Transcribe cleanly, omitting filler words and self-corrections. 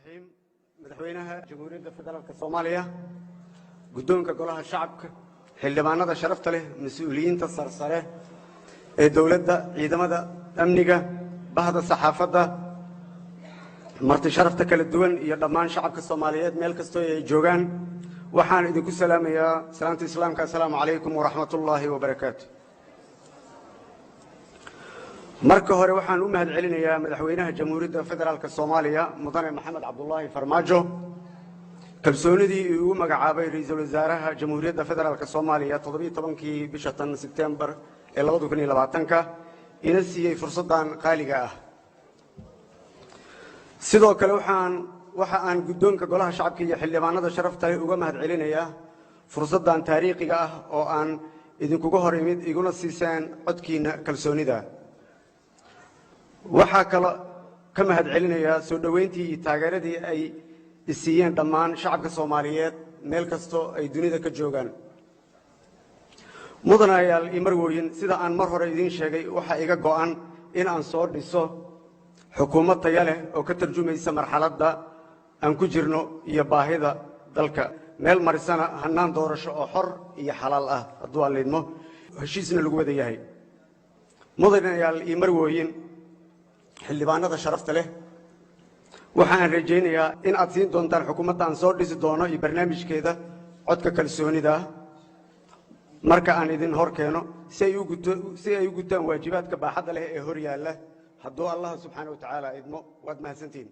Raxiim. Madaxweynaha Jamhuuriyadda Federaalka Soomaaliya, guddoonka Golaha Shacabka, xildhibaanada sharafta leh, mas-uuliyiinta sarsare ee dowladda, ciidamada amniga, bahda saxaafadda, marti sharafta kala duwan iyo dhammaan shacabka Soomaaliyeed meel kastoo ay joogaan, waxaan idinku salaamayaa salaamta Islaamka. Assalaamu calaykum waraxmat ullaahi wabarakaatu. Marka hore, waxaan u mahad celinayaa Madaxweynaha Jamhuuriyadda Federaalka Soomaaliya, Mudane Maxamed Cabdulaahi Farmaajo, kalsoonidii uu igu magacaabay Ra'iisul Wasaaraha Jamhuuriyadda Federaalka Soomaaliya 17-kii bisha tan Sebtembar ee 2020-ka, ina siiyey fursaddan qaaliga ah. Sidoo kale, waxa aan guddoonka Golaha Shacabka iyo xildhibaanada sharafta leh uga mahad celinayaa fursaddan taariikhiga ah oo aan idinkuga hor imid, iguna siiseen codkiinna kalsoonida. Waxaa kaloo ka mahad celinayaa soo dhoweyntii iyo taageeradii ay isiiyeen dhammaan shacabka Soomaaliyeed meel kastoo ay dunida ka joogaan. Mudanayaal iyo marwooyin, sida aan mar hore idiin sheegay, waxaa iga go'an in aan soo dhiso xukuumad taya leh oo ka tarjumaysa marxaladda aan ku jirno iyo baahida dalka, meel marisana hannaan doorasho oo xor iyo xalaal ah, hadduu Alla idmo, heshiisna lagu wada yahay. Mudanayaal iyo marwooyin, xildhibaanada sharafta leh, waxaan rajaynayaa in aad siin doontaan xukuumadda aan soo dhisi doono iyo barnaamijkeeda codka kalsoonida marka aan idin hor keeno, si ay u gutaan waajibaadka baaxadda leh ee hor yaalla, hadduu Allah subxaana wa tacaala idmo. Waad mahadsantihiin.